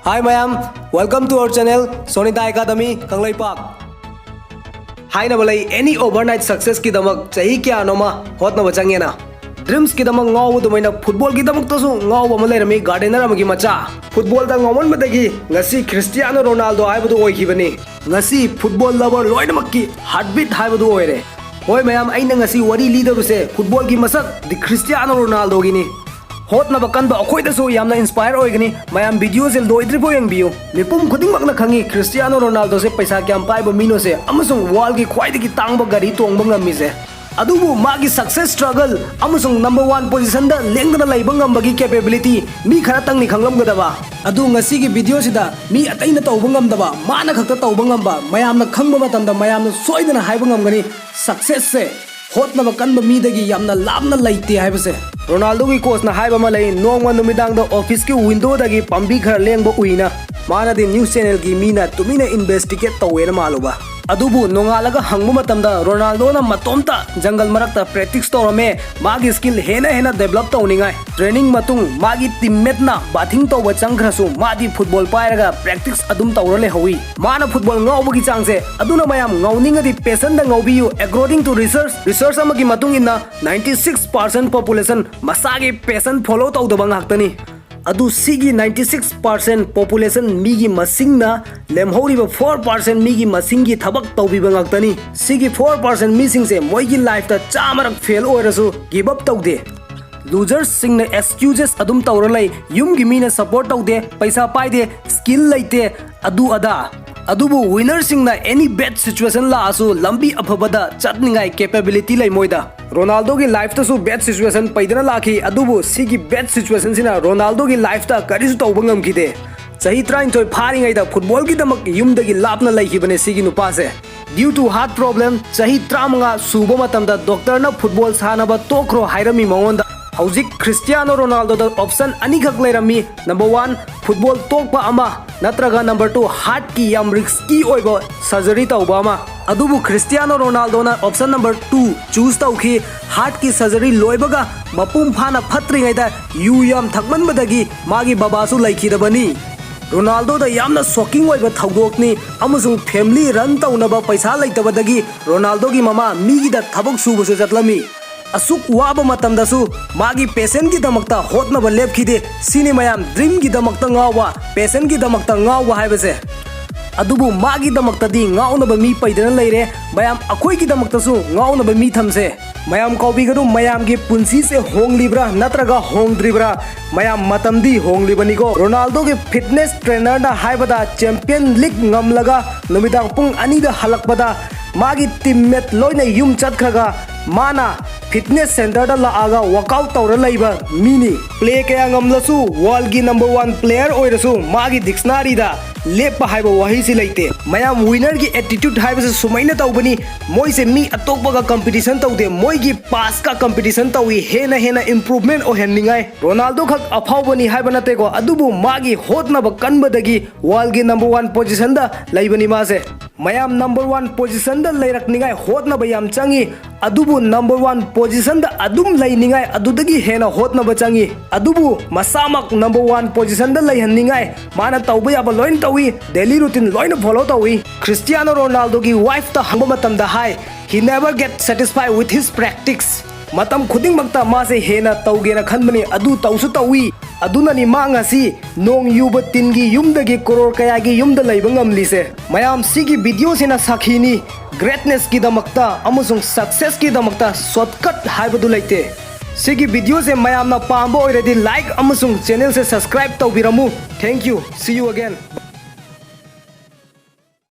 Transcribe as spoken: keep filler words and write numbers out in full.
Hi mayam, welcome to our channel Sonita Academy Kangleipak. ꯍꯥꯏꯅꯕ ꯂꯩ, any overnight successꯀꯤꯗꯃꯛ ꯆꯍꯤ ꯀꯌꯥꯅꯣꯃ ꯍꯣꯠꯅꯕ ꯆꯪꯉꯦꯅ꯫ ꯗ꯭ꯔꯤꯝꯁꯀꯤꯗꯃꯛ ꯉꯥꯎꯕ ꯑꯗꯨꯃꯥꯏꯅ ꯐꯨꯠꯕꯣꯜꯒꯤꯗꯃꯛꯇꯁꯨ ꯉꯥꯎꯕ ꯑꯃ ꯂꯩꯔꯝꯃꯤ ꯒꯥꯔꯗꯦꯅꯔ ꯑꯃꯒꯤ ꯃꯆꯥ꯫ ꯐꯨꯠꯕꯣꯜꯗ ꯉꯥꯎꯃꯟꯕꯗꯒꯤ ꯉꯁꯤ ꯈ꯭ꯔꯤꯁꯇꯤꯌꯥꯅꯣ ꯔꯣꯅꯥꯜꯗꯣ ꯍꯥꯏꯕꯗꯨ ꯑꯣꯏꯈꯤꯕꯅꯤ꯫ ꯉꯁꯤ ꯐꯨꯠꯕꯣꯜ ꯂꯚꯔ ꯂꯣꯏꯅꯃꯛꯀꯤ ꯍꯥꯔꯠꯕꯤꯠ ꯍꯥꯏꯕꯗꯨ ꯑꯣꯏꯔꯦ꯫ ꯍꯣꯏ ꯃꯌꯥꯝ, ꯑꯩꯅ ꯉꯁꯤ ꯋꯥꯔꯤ ꯂꯤꯗꯧꯔꯤꯁꯦ ꯐꯨꯠꯕꯣꯜꯒꯤ ꯃꯁꯛ ꯗꯤ ꯈ꯭ꯔꯤꯁꯇꯤꯌꯥꯅꯣ ꯔꯣꯅꯥꯜꯗꯣꯒꯤꯅꯤ꯫ ꯍꯣꯠꯅꯕ ꯀꯟꯕ ꯑꯩꯈꯣꯏꯗꯁꯨ ꯌꯥꯝꯅ ꯏꯟꯁꯄꯥꯌꯔ ꯑꯣꯏꯒꯅꯤ꯫ ꯃꯌꯥꯝ ꯚꯤꯗꯤꯑꯣꯁꯦ ꯂꯣꯏꯗ꯭ꯔꯤꯐꯥꯎ ꯌꯦꯡꯕꯤꯌꯨ꯫ ꯃꯤꯄꯨꯝ ꯈꯨꯗꯤꯡꯃꯛꯅ ꯈꯪꯉꯤ ꯈ꯭ꯔꯤꯁꯇꯤꯌꯥꯅꯣ ꯔꯣꯅꯥꯜꯗꯣꯁꯦ ꯄꯩꯁꯥ ꯀꯌꯥꯝ ꯄꯥꯏꯕ ꯃꯤꯅꯣꯁꯦ ꯑꯃꯁꯨꯡ ꯋꯥꯔꯜꯒꯤ ꯈ꯭ꯋꯥꯏꯗꯒꯤ ꯇꯥꯡꯕ ꯒꯥꯔꯤ ꯇꯣꯡꯕ ꯉꯝꯃꯤꯁꯦ꯫ ꯑꯗꯨꯕꯨ ꯃꯥꯒꯤ ꯁꯛꯁꯦꯁ ꯁ꯭ꯇ꯭ꯔꯒꯜ ꯑꯃꯁꯨꯡ ꯅꯝꯕꯔ ꯋꯥꯟ ꯄꯣꯖꯤꯁꯟꯗ ꯂꯦꯡꯗꯅ ꯂꯩꯕ ꯉꯝꯕꯒꯤ ꯀꯦꯄꯦꯕꯤꯂꯤꯇꯤ ꯃꯤ ꯈꯔꯇꯪꯅꯤ ꯈꯪꯂꯝꯒꯗꯕ꯫ ꯑꯗꯨ ꯉꯁꯤꯒꯤ ꯚꯤꯗꯤꯑꯣꯁꯤꯗ ꯃꯤ ꯑꯇꯩꯅ ꯇꯧꯕ ꯉꯝꯗꯕ ꯃꯥꯅ ꯈꯛꯇ ꯇꯧꯕ ꯉꯝꯕ ꯃꯌꯥꯝꯅ ꯈꯪꯕ ꯃꯇꯝꯗ ꯃꯌꯥꯝꯅ ꯁꯣꯏꯗꯅ ꯍꯥꯏꯕ ꯉꯝꯒꯅꯤ, ꯁꯛꯁꯦꯁꯁꯦ ꯍꯣꯠꯅꯕ ꯀꯟꯕ ꯃꯤꯗꯒꯤ ꯌꯥꯝꯅ ꯂꯥꯞꯅ ꯂꯩꯇꯦ ꯍꯥꯏꯕꯁꯦ꯫ ꯔꯣꯅꯥꯜꯗꯣꯒꯤ ꯀꯣꯆꯅ ꯍꯥꯏꯕ ꯑꯃ ꯂꯩ, "ꯅꯣꯡꯃ ꯅꯨꯃꯤꯗꯥꯡꯗ ꯑꯣꯐꯤꯁꯀꯤ ꯋꯤꯟꯗꯣꯗꯒꯤ ꯄꯥꯝꯕꯤ ꯈꯔ ꯂꯦꯡꯕ ꯎꯏꯅ ꯃꯥꯅꯗꯤ ꯅ꯭ꯌꯨꯁ ꯆꯦꯅꯦꯜꯒꯤ ꯃꯤꯅ ꯇꯨꯃꯤꯟꯅ ꯏꯟꯚꯦꯁꯇꯤꯒꯦꯠ ꯇꯧꯋꯦꯅ ꯃꯥꯜꯂꯨꯕ꯫ ꯑꯗꯨꯕꯨ ꯅꯣꯡꯉꯥꯜꯂꯒ ꯍꯪꯕ ꯃꯇꯝꯗ ꯔꯣꯅꯥꯜꯗꯣꯅ ꯃꯇꯣꯝꯇ ꯖꯪꯒꯜ ꯃꯔꯛꯇ ꯄ꯭ꯔꯦꯛꯇꯤꯁ ꯇꯧꯔꯝꯃꯦ, ꯃꯥꯒꯤ ꯁ꯭ꯀꯤꯜ ꯍꯦꯟꯅ ꯍꯦꯟꯅ ꯗꯦꯕꯂꯞ ꯇꯧꯅꯤꯡꯉꯥꯏ꯫ ꯇ꯭ꯔꯦꯅꯤꯡ ꯃꯇꯨꯡ ꯃꯥꯒꯤ ꯇꯤꯝꯃꯦꯠꯅ ꯕꯥꯊꯤꯡ ꯇꯧꯕ ꯆꯪꯈ꯭ꯔꯁꯨ ꯃꯥꯗꯤ ꯐꯨꯠꯕꯣꯜ ꯄꯥꯏꯔꯒ ꯄ꯭ꯔꯦꯛꯇꯤꯁ ꯑꯗꯨꯝ ꯇꯧꯔ ꯂꯩꯍꯧꯋꯤ꯫ ꯃꯥꯅ ꯐꯨꯠꯕꯣꯜ ꯉꯥꯎꯕꯒꯤ ꯆꯥꯡꯁꯦ ꯑꯗꯨꯅ ꯃꯌꯥꯝ ꯉꯥꯎꯅꯤꯡꯉꯗꯤ ꯄꯦꯁꯟꯗ ꯉꯥꯎꯕꯤꯌꯨ꯫ According to research, ꯔꯤꯁꯔꯆ ꯑꯃꯒꯤ ꯃꯇꯨꯡ ꯏꯟꯅ ninety six percent population ꯃꯁꯥꯒꯤ ꯄꯦꯁꯟ ꯐꯣꯂꯣ ꯇꯧꯗꯕ ꯉꯥꯛꯇꯅꯤ꯫ ꯑꯗꯨ ꯁꯤꯒꯤ ninety six percent population ꯃꯤꯒꯤ ꯃꯁꯤꯡꯅ ꯂꯦꯝꯍꯧꯔꯤꯕ four percent ꯃꯤꯒꯤ ꯃꯁꯤꯡꯒꯤ ꯊꯕꯛ ꯇꯧꯕꯤꯕ ꯉꯥꯛꯇꯅꯤ꯫ ꯁꯤꯒꯤ four percent ꯃꯤꯁꯤꯡꯁꯦ ꯃꯣꯏꯒꯤ ꯂꯥꯏꯐꯇ ꯆꯥꯝꯃꯔꯛ ꯐꯦꯜ ꯑꯣꯏꯔꯁꯨ ꯒꯤꯞ ꯑꯞ ꯇꯧꯗꯦ꯫ ꯂꯨꯖꯔꯁꯁꯤꯡꯅ ꯑꯦꯛꯁꯀ꯭ꯌꯨꯖꯦꯁ ꯑꯗꯨꯝ ꯇꯧꯔ ꯂꯩ, "ꯌꯨꯝꯒꯤ ꯃꯤꯅ ꯁꯄꯣꯔꯠ ꯇꯧꯗꯦ, ꯄꯩꯁꯥ ꯄꯥꯏꯗꯦ, ꯁ꯭ꯀꯤꯜ ꯂꯩꯇꯦ, ꯑꯗꯨ ꯑꯗꯥ"꯫ ꯑꯗꯨꯕꯨ ꯋꯤꯅꯔꯁꯤꯡꯅ ꯑꯦꯅꯤ ꯕꯦꯗ ꯁꯤꯆꯨꯋꯦꯁꯟ ꯂꯥꯛꯑꯁꯨ ꯂꯝꯕꯤ ꯑꯐꯕꯗ ꯆꯠꯅꯤꯡꯉꯥꯏ ꯀꯦꯄꯦꯕꯤꯂꯤꯇꯤ ꯂꯩ ꯃꯣꯏꯗ꯫ ꯔꯣꯅꯥꯜꯗꯣꯒꯤ ꯂꯥꯏꯐꯇꯁꯨ ꯕꯦꯗ ꯁꯤꯆꯨꯋꯦꯁꯟ ꯄꯩꯗꯅ ꯂꯥꯛꯈꯤ, ꯑꯗꯨꯕꯨ ꯁꯤꯒꯤ ꯕꯦꯗ ꯁꯤꯆꯨꯋꯦꯁꯟꯁꯤꯅ ꯔꯣꯅꯥꯜꯗꯣꯒꯤ ꯂꯥꯏꯐꯇ ꯀꯔꯤꯁꯨ ꯇꯧꯕ ꯉꯝꯈꯤꯗꯦ꯫ ꯆꯍꯤ ꯇꯔꯥꯅꯤꯊꯣꯏ ꯐꯥꯔꯤꯉꯩꯗ ꯐꯨꯠꯕꯣꯜꯒꯤꯗꯃꯛ ꯌꯨꯝꯗꯒꯤ ꯂꯥꯞꯅ ꯂꯩꯈꯤꯕꯅꯦ ꯁꯤꯒꯤ ꯅꯨꯄꯥꯁꯦ꯫ Due to heart problem, ꯆꯍꯤ ꯇꯔꯥꯃꯉꯥ ꯁꯨꯕ ꯃꯇꯝꯗ ꯗꯣꯛꯇꯔꯅ ꯐꯨꯠꯕꯣꯜ ꯁꯥꯟꯅꯕ ꯇꯣꯛꯈ꯭ꯔꯣ ꯍꯥꯏꯔꯝꯃꯤ ꯃꯉꯣꯟꯗ꯫ ꯍꯧꯖꯤꯛ ꯈ꯭ꯔꯤꯁꯇꯤꯌꯥꯅꯣ ꯔꯣꯅꯥꯜꯗꯣꯗ ꯑꯣꯞꯁꯟ ꯑꯅꯤꯈꯛ ꯂꯩꯔꯝꯃꯤ, ꯅꯝꯕꯔ ꯋꯥꯟ, ꯐꯨꯠꯕꯣꯜ ꯇꯣꯛꯄ ꯑꯃ, ꯅꯠꯇ꯭ꯔꯒ ꯅꯝꯕꯔ ꯇꯨ, ꯍꯥꯔꯠꯀꯤ ꯌꯥꯝ ꯔꯤꯁꯀꯤ ꯑꯣꯏꯕ ꯁꯔꯖꯔꯤ ꯇꯧꯕ ꯑꯃ꯫ ꯑꯗꯨꯕꯨ ꯈ꯭ꯔꯤꯁꯇꯤꯌꯥꯅꯣ ꯔꯣꯅꯥꯜꯗꯣꯅ ꯑꯣꯞꯁꯟ ꯅꯝꯕꯔ ꯇꯨ ꯆꯨꯁ ꯇꯧꯈꯤ꯫ ꯍꯥꯔꯠꯀꯤ ꯁꯔꯖꯔꯤ ꯂꯣꯏꯕꯒ ꯃꯄꯨꯡ ꯐꯥꯅ ꯐꯠꯇ꯭ꯔꯤꯉꯩꯗ ꯌꯨ ꯌꯥꯝ ꯊꯛꯃꯟꯕꯗꯒꯤ ꯃꯥꯒꯤ ꯕꯕꯥꯁꯨ ꯂꯩꯈꯤꯗꯕꯅꯤ꯫ ꯔꯣꯅꯥꯜꯗꯣꯗ ꯌꯥꯝꯅ ꯁꯣꯛꯀꯤꯡ ꯑꯣꯏꯕ ꯊꯧꯗꯣꯛꯅꯤ, ꯑꯃꯁꯨꯡ ꯐꯦꯃꯤꯂꯤ ꯔꯟ ꯇꯧꯅꯕ ꯄꯩꯁꯥ ꯂꯩꯇꯕꯗꯒꯤ ꯔꯣꯅꯥꯜꯗꯣꯒꯤ ꯃꯃꯥ ꯃꯤꯒꯤꯗ ꯊꯕꯛ ꯁꯨꯕꯁꯨ ꯆꯠꯂꯝꯃꯤ꯫ ꯑꯁꯨꯛ ꯋꯥꯕ ꯃꯇꯝꯗꯁꯨ ꯃꯥꯒꯤ ꯄꯦꯁꯟꯒꯤꯗꯃꯛꯇ ꯍꯣꯠꯅꯕ ꯂꯦꯞꯈꯤꯗꯦ꯫ ꯁꯤꯅꯤ ꯃꯌꯥꯝ ꯗ꯭ꯔꯤꯝꯒꯤꯗꯃꯛꯇ ꯉꯥꯎꯕ, ꯄꯦꯁꯟꯒꯤꯗꯃꯛꯇ ꯉꯥꯎꯕ ꯍꯥꯏꯕꯁꯦ꯫ ꯑꯗꯨꯕꯨ ꯃꯥꯒꯤꯗꯃꯛꯇꯗꯤ ꯉꯥꯎꯅꯕ ꯃꯤ ꯄꯩꯗꯅ ꯂꯩꯔꯦ꯫ ꯃꯌꯥꯝ ꯑꯩꯈꯣꯏꯒꯤꯗꯃꯛꯇꯁꯨ ꯉꯥꯎꯅꯕ ꯃꯤ ꯊꯝꯁꯦ꯫ ꯃꯌꯥꯝ ꯀꯥꯎꯕꯤꯒꯅꯨ, ꯃꯌꯥꯝꯒꯤ ꯄꯨꯟꯁꯤꯁꯦ ꯍꯣꯡꯂꯤꯕ꯭ꯔꯥ ꯅꯠꯇ꯭ꯔꯒ ꯍꯣꯡꯗ꯭ꯔꯤꯕ꯭ꯔꯥ? ꯃꯌꯥꯝ, ꯃꯇꯝꯗꯤ ꯍꯣꯡꯂꯤꯕꯅꯤꯀꯣ꯫ ꯔꯣꯅꯥꯜꯗꯣꯒꯤ ꯐꯤꯠꯅꯦꯁ ꯇ꯭ꯔꯦꯅꯔꯅ ꯍꯥꯏꯕꯗ, ꯆꯦꯝꯄꯤꯌꯟ ꯂꯤꯒ ꯉꯝꯂꯒ ꯅꯨꯃꯤꯗꯥꯡ ꯄꯨꯡ ꯑꯅꯤꯗ ꯍꯜꯂꯛꯄꯗ ꯃꯥꯒꯤ ꯇꯤꯝꯃꯦꯠ ꯂꯣꯏꯅ ꯌꯨꯝ ꯆꯠꯈ꯭ꯔꯒ ꯃꯥꯅ ꯐꯤꯠꯅꯦꯁ ꯁꯦꯟꯇꯔꯗ ꯂꯥꯛꯑꯒ ꯋꯥꯛꯑꯥꯎꯠ ꯇꯧꯔ ꯂꯩꯕ ꯃꯤꯅꯤ꯫ ꯄ꯭ꯂꯦ ꯀꯌꯥ ꯉꯝꯂꯁꯨ, ꯋꯥꯔꯜꯒꯤ ꯅꯝꯕꯔ ꯋꯥꯟ ꯄ꯭ꯂꯦꯌꯔ ꯑꯣꯏꯔꯁꯨ, ꯃꯥꯒꯤ ꯗꯤꯛꯁꯅꯥꯔꯤꯗ ꯂꯦꯞꯄ ꯍꯥꯏꯕ ꯋꯥꯍꯩꯁꯤ ꯂꯩꯇꯦ꯫ ꯃꯌꯥꯝ, ꯋꯤꯅꯔꯒꯤ ꯑꯦꯇꯤꯇ꯭ꯌꯨꯠ ꯍꯥꯏꯕꯁꯤ ꯁꯨꯃꯥꯏꯅ ꯇꯧꯕꯅꯤ꯫ ꯃꯣꯏꯁꯦ ꯃꯤ ꯑꯇꯣꯞꯄꯒ ꯀꯝꯄꯤꯇꯤꯁꯟ ꯇꯧꯗꯦ, ꯃꯣꯏꯒꯤ ꯄꯥꯁꯀ ꯀꯝꯄꯤꯇꯤꯁꯟ ꯇꯧꯏ, ꯍꯦꯟꯅ ꯍꯦꯟꯅ ꯏꯝꯄ꯭ꯔꯨꯚꯃꯦꯟ ꯑꯣꯏꯍꯟꯅꯤꯡꯉꯥꯏ꯫ ꯔꯣꯅꯥꯜꯗꯣ ꯈꯛ ꯑꯐꯥꯎꯕꯅꯤ ꯍꯥꯏꯕ ꯅꯠꯇꯦꯀꯣ, ꯑꯗꯨꯕꯨ ꯃꯥꯒꯤ ꯍꯣꯠꯅꯕ ꯀꯟꯕꯗꯒꯤ ꯋꯥꯔꯜꯒꯤ ꯅꯝꯕꯔ ꯋꯥꯟ ꯄꯣꯖꯤꯁꯟꯗ ꯂꯩꯕꯅꯤ ꯃꯥꯁꯦ꯫ ꯃꯌꯥꯝ, ꯅꯝꯕꯔ ꯋꯥꯟ ꯄꯣꯖꯤꯁꯟꯗ ꯂꯩꯔꯛꯅꯤꯡꯉꯥꯏ ꯍꯣꯠꯅꯕ ꯌꯥꯝ ꯆꯪꯉꯤ, ꯑꯗꯨꯕꯨ ꯅꯝꯕꯔ ꯋꯥꯟ ꯄꯣꯖꯤꯁꯟꯗ ꯑꯗꯨꯝ ꯂꯩꯅꯤꯡꯉꯥꯏ ꯑꯗꯨꯗꯒꯤ ꯍꯦꯟꯅ ꯍꯣꯠꯅꯕ ꯆꯪꯉꯤ꯫ ꯑꯗꯨꯕꯨ ꯃꯁꯥꯃꯛ ꯅꯝꯕꯔ ꯋꯥꯟ ꯄꯣꯖꯤꯁꯟꯗ ꯂꯩꯍꯟꯅꯤꯡꯉꯥꯏ ꯃꯥꯅ ꯇꯧꯕ ꯌꯥꯕ ꯂꯣꯏꯅ ꯇꯧꯏ, ꯗꯦꯂꯤ ꯔꯨꯇꯤꯟ ꯂꯣꯏꯅ ꯐꯣꯂꯣ ꯇꯧꯏ꯫ ꯈ꯭ꯔꯤꯁꯇꯤꯌꯥꯅꯣ ꯔꯣꯅꯥꯜꯗꯣꯒꯤ ꯋꯥꯏꯐꯇ ꯍꯪꯕ ꯃꯇꯝꯗ ꯍꯥꯏ, "He never get satisfied with his practice." ꯃꯇꯝ ꯈꯨꯗꯤꯡꯃꯛꯇ ꯃꯥꯁꯦ ꯍꯦꯟꯅ ꯇꯧꯒꯦꯅ ꯈꯟꯕꯅꯤ, ꯑꯗꯨ ꯇꯧꯁꯨ ꯇꯧꯏ꯫ ꯑꯗꯨꯅꯅꯤ ꯃꯥ ꯉꯁꯤ ꯅꯣꯡ ꯌꯨꯕ ꯇꯤꯟꯒꯤ ꯌꯨꯝꯗꯒꯤ ꯀꯣꯔꯣꯔ ꯀꯌꯥꯒꯤ ꯌꯨꯝꯗ ꯂꯩꯕ ꯉꯝꯂꯤꯁꯦ꯫ ꯃꯌꯥꯝ, ꯁꯤꯒꯤ ꯚꯤꯗꯤꯑꯣꯁꯤꯅ ꯁꯥꯈꯤꯅꯤ꯫ ꯒ꯭ꯔꯦꯠꯅꯦꯁꯀꯤꯗꯃꯛꯇ ꯑꯃꯁꯨꯡ ꯁꯛꯁꯦꯁꯀꯤꯗꯃꯛꯇ ꯁꯣꯔꯠꯀꯠ ꯍꯥꯏꯕꯗꯨ ꯂꯩꯇꯦ꯫ ꯁꯤꯒꯤ ꯚꯤꯗꯤꯑꯣꯁꯦ ꯃꯌꯥꯝꯅ ꯄꯥꯝꯕ ꯑꯣꯏꯔꯗꯤ ꯂꯥꯏꯛ ꯑꯃꯁꯨꯡ ꯆꯦꯅꯦꯜꯁꯦ subscribe ꯇꯧꯕꯤꯔꯝꯃꯨ꯫ Thank you. See you again.